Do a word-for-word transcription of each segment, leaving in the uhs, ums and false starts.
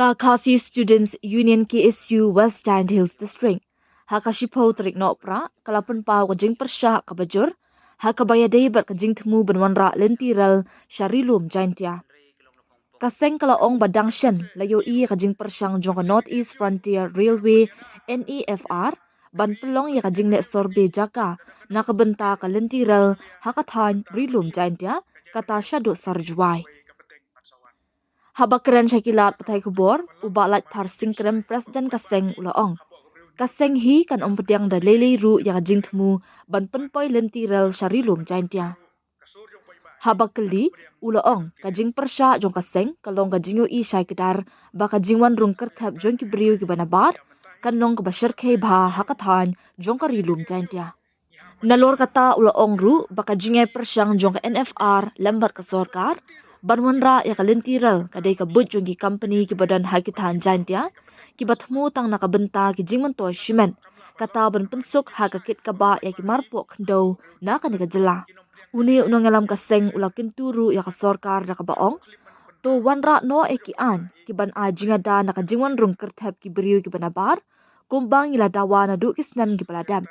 Ka Khasi Students Union, K S U, West Jaintia Hills District, ha ka shiphew tarik Nohprah, ka la pynpaw ka jingpyrshah kaba jur ha kaba ïadei bad ka jingthmu ban wanrah lynti rel sha Ri Lum Jaintia. Ka seng ka la ong ba dang shen la ïohi ïa ka jingpyrshang jong ka North East Frontier Railway, N E F R, ban pynlong ïa ka jingleh survey jaka na ka bynta ka lynti rel ha ka thaiñ Ri Lum Jaintia, kata shaduh Sor Jowai. Haba kren sha ki lad pathai khubor, u Bah Laitphar Singkrem, President ka seng, u la ong, ka seng hi kan ym pdiang da lei lei ruh ïa ka jingthmu ban pynpoi lynti rel sha Ri Lum Jaintia. Haba kylli, u la ong, ka jingpyrshah jong ka seng ka long ka jingïohi shai kdar ba ka jingwan rung kyrthep jong ki briew kiba nabar kan long kaba shyrkhei bha ha ka thaiñ jong ka Ri Lum Jaintia. Nalor kata, u la ong ruh ba ka jingïai pyrshang jong ka N F R lem bad ka sorkar ban wanrah ïa ka lynti rel ka dei ka buit jong ki company kiba don ha ki thaiñ Jaintia, kiba thmu tang na ka bynta ki jingmyntoi shimet, kata ban pynsuk ha ka kit ka bah ïa ki marpoh khyndew na kane ka jylla. Une u nongïalam ka seng u la kyntu ruh ïa ka sorkar da kaba ong, to wanrah noh ïa ki aiñ kiban ai jingada na ka jingwan rung kyrthep ki briew kiba nabar, kumba ngi la dawa naduh ki snem kiba la dep.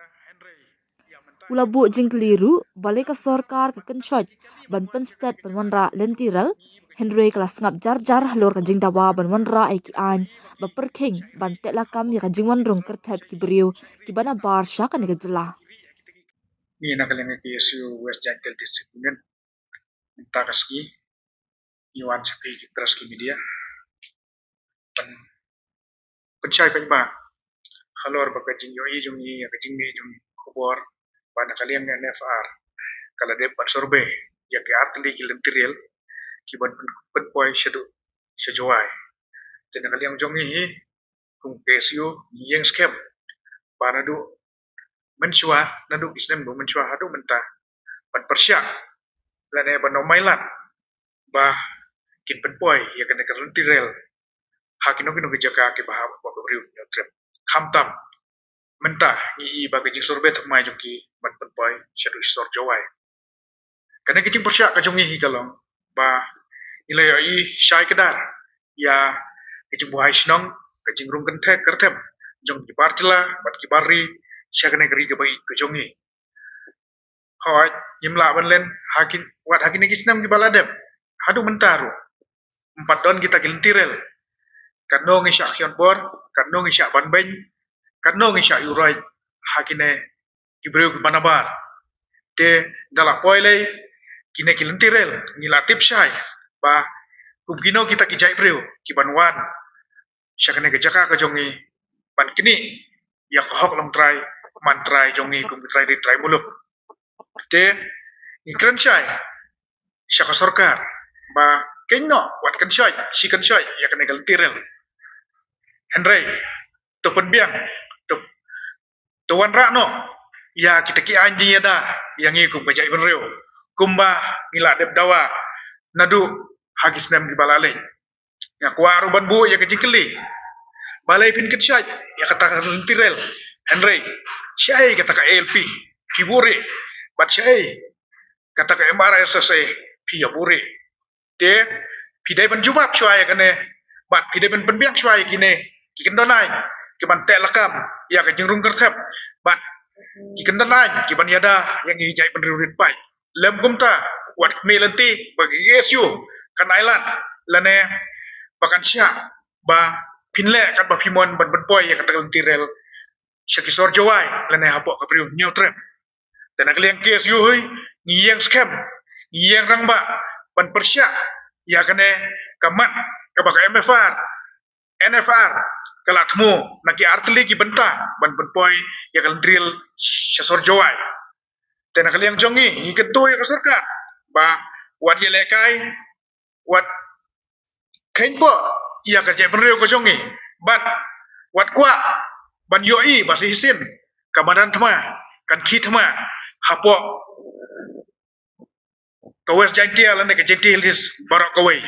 U la buh jingkylli ruh balei ka sorkar ka kynshoit ban pynstet ban wanrah lynti rel, hynrei ka la sngap jar jar halor ka jingdawa ban wanrah ïa ki aiñ ba pyrkhing ban teh lakam ïa ka jingwan rung kyrthep ki briew kiba nabar sha kane ka jylla. Ngi na ka liang ka K S U West Jaintia District Union, mynta ka sngi ngi wan sha phi ki press, ki media, ban pynshai paidbah halor ba ka jingïohi jong ngi ïa ka jingmih jong ngi khubor ba na ka liang N F R ka la dep ban survey ïa ki artylli ki lynti rel kiban pyn-, pynpoi shaduh sha Jowai. Te na ka liang jong ngi hi, kum K S U, ngi ïeng skhem ba naduh mynshuwa, naduh ki snem ba mynshuwa haduh mynta, ban pyrshah lane ban ym mailat ba kin pynpoi ïa kane ka lynti rel ha kino kino ki jaka kiba hap hapoh ka Ri Lum Hynñiewtrep. Khamtam mynta ngi i ba ka jingsurvey thymmai jong ki ban pynpoi shaduh sor Jowai. Kane ka jingpyrshah ka jong ngi hi ka long ba ngi la ïohi shai kdar ïa ka jingbuhai shnong, ka jingrung kynthep kyrthep jong ki bar jylla bad ki bar ri sha kane ka ri kaba ïeit ka jong ngi. Hooid, ngim lah ban len ha kin, wat ha kine ki snem kiba la dep haduh mynta ruh ym pat don kita ki lynti rel. Katno ngi shah khñiot bor, katno ngi shah banbeiñ, katno ngi shah ïuh roi ha kine ki briew kiba nabar. Te da la poi lei kine ki lynti rel, ngi la tip shai ba kum kino kita ki jait briew kiban wan sha kane ka jaka ka jong ngi ban knieh ïa ka hok longtrai mantrai jong ngi kum ki trai ri trai muluk. Te ngi kren shai sha ka sorkar ba kynnoh, wat kynshoit, shi kynshoit ïa kane ka lynti rel. Hynrei to pynbiang, to, to wanrah noh ïa kita ki aiñ jingïada ïa ngi kum ka jaitbynriew, kumba ngi la dep dawa naduh ha ki snem kiba la leit. Nga kwah ruh ban buh ïa ka jingkylli, balei phin kynshoit ïa kata ka lynti rel, hynrei shaei kata ka A L P phi buhrieh, bad shaei kata ka M R S S A phi ïa buhrieh? Te phi dei ban jubab shuwa ïa kane, bad phi dei ban pynbiang shuwa ïa kine ki kyndon aiñ kiban teh lakam ïa ka jingrung kyrthep bad ki kyndon aiñ kiban ïada ïa ngi jaitbynriew rit paid. Lym kumta, wat khmih lynti ba ka K S U kan ailad lane ba kan shah ba phin leh katba phi mon ban pynpoi ïa kata ka lynti rel sha ki sor Jowai lane hapoh ka Ri Lum Hynñiewtrep. Te na ka liang K S U hi, ngi ïeng skhem, ngi ïeng rangbah ban pyrshah ïa kane ka mat kaba ka M F R, N F R ka la thmu na ki artylli ki bynta ban pynpoi ïa ka lynti rel sha sor Jowai. Te na ka liang jong ngi, ngi kyntu ïa ka sorkar ba wat ïalehkai, wat kheiñpoh ïa ka jaitbynriew ka jong ngi, bad wat kwah ban ïohi ba shisien ka madan thma kan khie thma hapoh ka West Jaintia lane ka Jaintia Hills baroh kawei.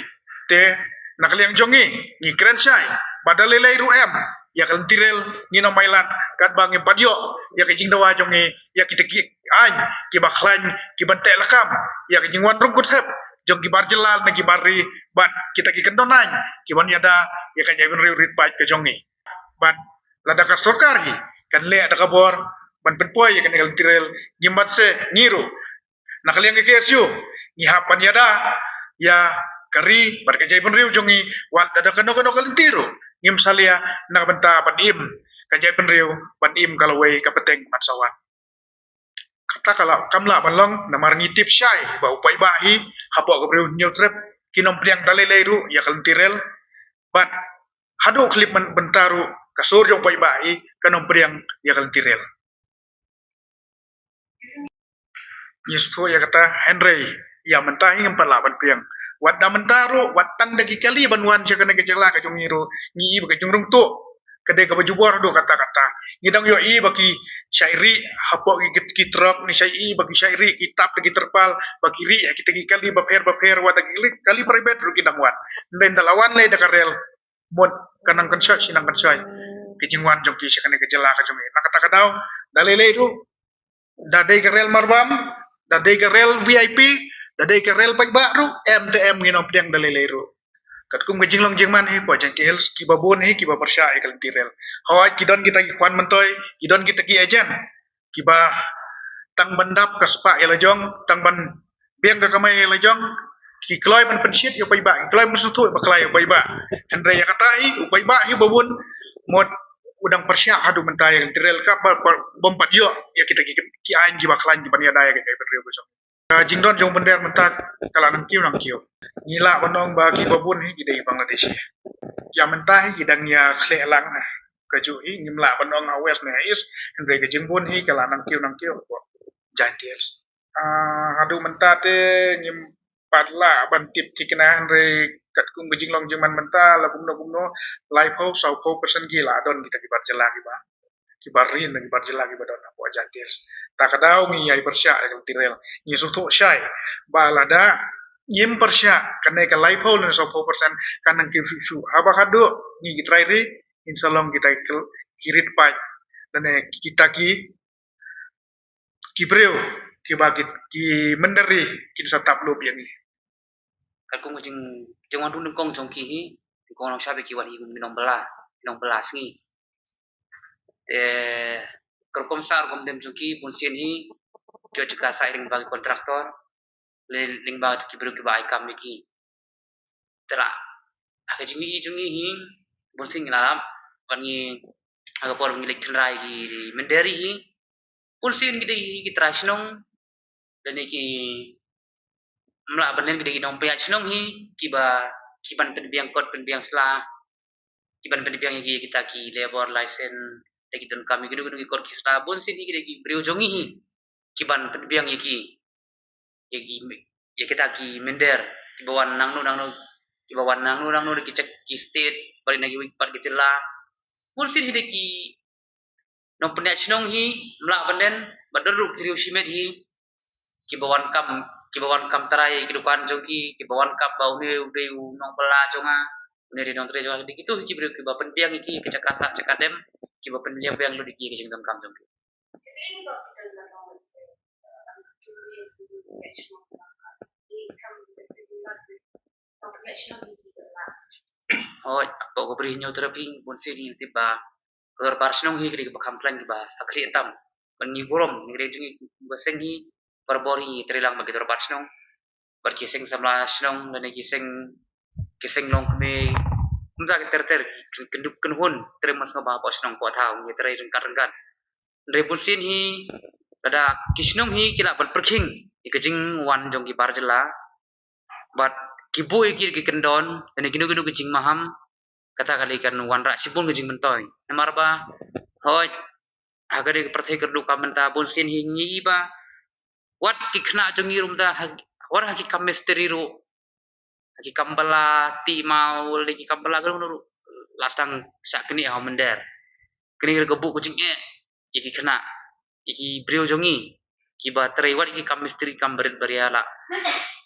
Te na ka liang jong ngi, ngi kren shai ba da lei lei ruh em ïa ka lynti rel ngin ym ailad katba ngim pat ïoh ïa ka jingdawa jong ngi ïa kita ki aiñ kiba khlaiñ kiban teh lakam ïa ka jingwan rung kyrthep jong ki bar jylla na ki bar ri, bad kita ki kyndon ain ki ban ïada ïa ka jaitbynriew rit paid ka jong ngi. Bad lada ka sorkar hi kan leh da ka bor ban pynpoi ïa kane ka lynti rel, ngim pat se ngi ruh na ka liang ka K S U ngi hap ban ïada ïa ka ri bad ka jaitbynriew jong ngi, wat lada kano kano ka lynti ruh ngim salia na ka bynta ban im ka jaitbynriew, ban im ka lawei ka pateng ban sa wan. Kata ka la, kam lah ban long namar ngi tip shai ba u paidbah hi hapoh ka Bri u Hynñiewtrep kin ym pdiang da lei lei ruh ïa ka lynti rel, bad haduh khyllipmat mynta ruh ka sur jong u paidbah hi kan ym pdiang ïa ka lynti rel. Ngi sngewthuh ïa kata, hynrei ïa mynta hi ngim pat lah ban pdiang. Wat da mynta ruh, wat tang da ki kali ban wan sha kane ka jylla ka jong ngi ruh, ngi i ba ka jingrung tuh ka dei kaba jubor haduh katta katta. Ngi dang ïohi ba ki shah rieh hapoh ki, ki, ki trok, ngi shah i ba ki shah rieh ki tap da ki terpal, ba ki rieh ha kita ki kali bapher bapher, wat da ki kali, kali private ruh ki dang wan. Hynrei ynda la wan lei da ka rel, mut ka nang kynshoh shi nang kynshoh ka jingwan jong ki sha kane ka jylla ka jong ngi. Na kata ka daw, da lei lei ruh, da dei ka rel marbam, da dei ka rel V I P, da dei ka rel paidbah ruh, em te em ngin ym pdiang da lei lei ruh. Katkum ka jinglong jingman hi, hapoh Jaintia Hills kiba bun hi kiba pyrshah ïa ka lynti rel. Hooid, ki don kita ki khwan myntoi, ki don kita ki agent kiba tang ban dap ka spah ïa la jong, tang ban biang ka kamai ïa la jong, ki kloi ban pynshit ïa u paidbah, ki kloi ban sngewthuh ba kloi ïa u paidbah. Hynrei ïa kata hi, u paidbah hi ba bun, mut u dang pyrshah haduh mynta ïa ka lynti rel, ka ba, ba, bym pat ïoh ïa kita ki, ki ain kiba khlaiñ kiban ïada ïa ka jaitbynriew ka jong. Ka jingdon jong u mynder mynta ka la nangkiew nangkiew. Ngi lah ban ong ba kiba bun hi ki dei Bangladeshi. Ïa mynta hi ki dang ïa khleh lang ha kajuh hi, ngim lah ban ong ha West ne ha East, hynrei ka jingbun hi ka la nangkiew nangkiew hapoh Jaintia Hills. Ah, haduh mynta te ngim pat lah ban tip thikna, hynrei katkum ka jinglong jingman mynta la kumno kumno, laiphew sawphew percent ki la don kita ki bar jylla kiba, ki bar ri ne ki bar jylla kiba don hapoh Jaintia Hills. Ta ka daw ngi ïai pyrshah ïa ka lynti rel, ngi sngewthuh shai ba lada ngim pyrshah, kane ka laiphew lane sawphew percent kan nangkiew shuh shuh. Haba khatduh ngi ki trai ri, ngin sa long kita ki, ki rit paid lane kita ki, ki briew kiba ki, ki mynder ri kin sa tap lup ïa ngi. Katkum ka jing, jingwan tu nyngkong jong ki hi, nyngkong nongshap ïa ki wan hi kum ki nongbylla, ki nongbylla sngi. Te ka rukom sah rukom dem jong ki bunsien hi, ki ïoh jaka sah lyngba ki contractor, lyngba ki briew kiba ai kam ïa ki. Te la ha ka jingïohi jong ngi hi, bunsien ngi la lap, bad ngi ha ka por ba ngi leit tynrai ki mynder hi, bunsien ki dei hi ki trai shnong, lane ki, ym lah ban len, ki dei ki nongpynïaid shnong hi kiba, kiban pynbiang kot pynbiang sla, kiban pynbiang ïa ki, kita ki labour license, da ki donkam ïa kino kino ki kot ki sla, bunsien hi ki dei ki briew jong ngi hi kiban pynbiang ïa ki, ïa ki, ïa kita ki mynder kiba wan nangno nangno, kiba wan nangno nangno da ki jaka ki state, bad na kiwei pat ki jylla. Bunsien hi dei ki nongpynïaid shnong hi, ym lah ban len, bad don ruh ki riew shimet hi kiba wan kam, kiba wan kam trai ïa ki dukan jong ki, kiba wan kam ba une u dei u nongbylla jong nga, une u dei nongtrei jong nga. Dei kito hi ki briew kiba pynbiang ïa ki ïa ka jaka sah jaka dem, kiba pynbiang biang lut ïa ki ïa ka jingdonkam jong ki. Hooid, hapoh ka Bri u Hynñiewtrep hi bunsien hi ngi tip ba ka dorbar shnong hi ka dei kaba kham khlaiñ, kaba ha khlieh tam. Bad ngi burom, ngi dei jong ngi ka seng hi, barabor hi ngi trei lang bad ki dorbar shnong, bad ki seng samla shnong lane ki seng, ki seng longkmie, kumta ki ter ter, ki kyndup kynhun, trei man sngewbha hapoh shnong hapoh thaw, ngi trei ryngkat ryngkat. Hynrei bunsien hi lada ki shnong hi ki lah ban pyrkhing ïa ka jingwan jong ki bar jylla, bad ki buh ïa ki da ki kyndon lane kino kino ki jingmaham, kata ka dei kan wanrah shibun ka jingmyntoi. Namar ba, hooid, ha ka dei ka pyrthei kyrduh ka mynta, bunsien hi ngi i ba wat ki khynnah jong ngi ruh mynta ha, wat ha ki kam mistri ruh, ha ki kam bylla, tih maw, lane ki kam bylla, kano kano ruh, la sdang shah knieh ha u mynder. Kane ka dei ka buh ka jingeh ïa ki khynnah, ïa ki briew jong ngi kiba trei wat ïa ki kam mistri, kam barit baria lah.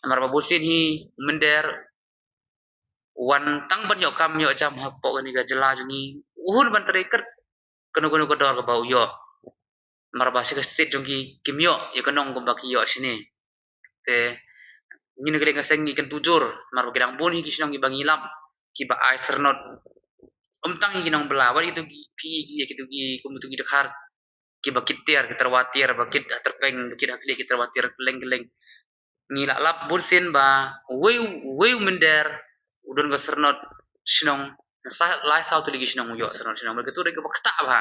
Namar ba bunsien hi u mynder u wan tang ban ïoh kam ïoh jam hapoh kane ka jylla jong ngi, u hun ban trei kat kano kano ka dor kaba u ïoh. Namar ba sha ka state jong ki kim ïoh ïa ka nong kumba ki ïoh shane. Te Ngi na ka liang ka seng ngi kyntu jur namar ba ki dang bun hi ki shnong kiba ngi lap kiba ai syrnod. Ym tang hi ki nongbylla, wat kito ki phi ki, kito ki kum kito ki dkhar kiba kit tiar ki tyrwa tiar, ba kit ha tyrpeng, ba kit ha khlieh ki tyrwa tiar kylleng kylleng. Ngi la lap bun sien ba uwei uwei u mynder u don ka syrnod shnong, sa lai saw tylli ki shnong u ïoh syrnod shnong, ba kito dei kaba ktah bha.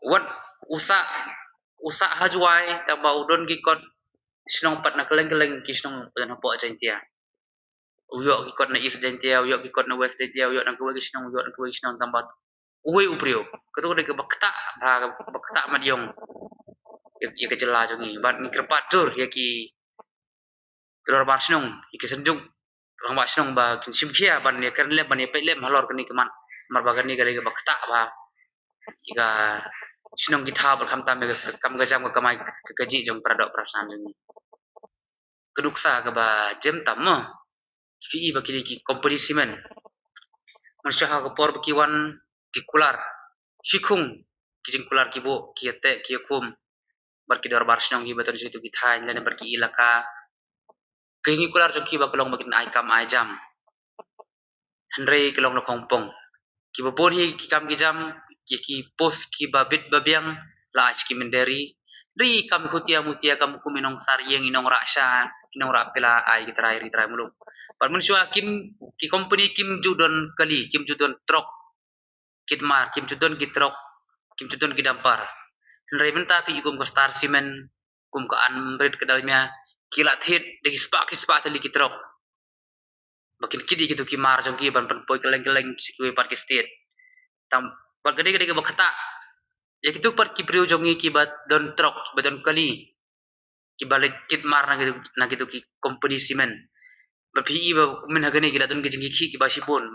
Wat u sah, u sah ha Jowai tang ba u don ki kot shnong pat na kylleng kylleng ki shnong pat na hapoh Jaintia. U ïoh ki kot na East Jaintia, u ïoh ki kot na West Jaintia, u ïoh na kawei ki shnong, u ïoh na kawei ki shnong tang ba uwei u briew. Kato ka dei kaba ktah bha, kaba ktah mat ïong ïa, ïa ka jylla jong ngi. Bad ngi kyrpad jur ïa ki dorbar shnong, ïa ki synjuk rangbah shnong ba kin shim khia ban ïa kren lem, ban ïa peit lem halor kane ka mat. Namar ba kane ka dei kaba ktah bha ïa ka shnong ki thaw bad khamtam ïa ka kam ka jam ka kamai ka kajih jong para doh para snam jong ngi. Ka nuksa kaba jem tam mo. Phi i ba kine ki company cement, mynshuwa ha ka por ba ki wan ki kular, shikhung ki jingkular ki buh, ki ïateh ki ïakhum bad ki dorbar shnong kiba don sha kito ki thaiñ lane bad ki ilaka. Ka jingkular jong ki ba ka long ba kin ai kam ai jam. Hynrei ka long na khongpong. Kiba bun hi ki kam ki jam, ïa ki post kiba bit ba biang la ai sha ki mynder ri. Hynrei kam khutia mutia, kam kum i nongsar ïing, i nongrah sha, i nongrah pila ai ki trai ri trai muluk. Bad mynshuwa kim, ki company kim ju don kali, kim ju don trok kit mar, kim ju don ki trok, kim ju don ki dumper. Hynrei mynta phi i kum ka Star Cement, kum ka Amrit, ka Dalmia, ki la thied da ki spah ki spah tylli ki trok ba kin kit ïa kito ki mar jong ki ban pynpoi kylleng kylleng sha kiwei pat ki state. Tang bad ka dei ka dei kaba ktah ïa kito pat ki briew jong ngi kiba don trok, kiba don kali, kiba leit kit mar na kito, na kito ki company cement. Bad phi i ba mynta ha kane ki la don ki jingkitkhih kiba shibun.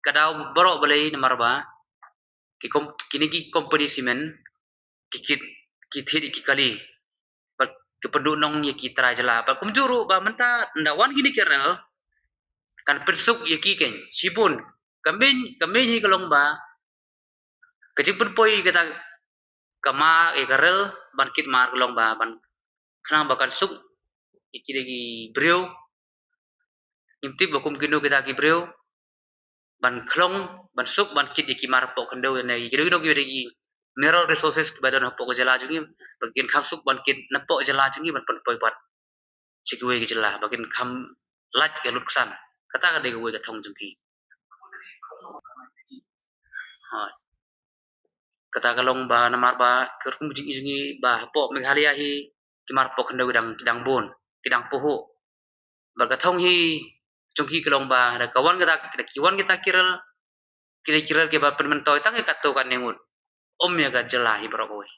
Ka daw baroh balei namar ba ki kom-, kine ki company cement ki kit, ki thied ïa ki kali bad ki pynduh nong ïa ki trai jylla. Bad kumjuh ruh ba mynta ynda wan kine ki rel kan pynsuk ïa ki keiñ shibun. Ka main, ka main hi ka long ba ka jingpynpoi kata ka mar, eh, ka rel ban kit mar ka long ba ban khnang ba kan suk ïa kine ki briew. Ngim tip ba kum kino kita ki briew ban khlong, ban suk, ban kit ïa ki mar hapoh khyndew, ne ïa kino kino ki mineral resources kiba don hapoh ka jylla jong ngi, ba kin kham suk ban kit napoh jylla jong ngi ban pynpoi pat sha kiwei ki jylla, ba kin kham lait ka lut ksan. Kata ka dei kawei ka thong jong ki. Ha. Kata ka long ba namar ba ka rukom jingim jong ngi ba hapoh Meghalaya hi ki mar hapoh khyndew ki dang, ki dang bun, ki dang puhuh. Bad ka thong hi jong ki ka long ba da ka wan kata, da ki wan kita ki rel, ki dei ki rel kiba pynmyntoi tang ïa katto katne ngut. Ym ïa ka jylla hi baroh kawei.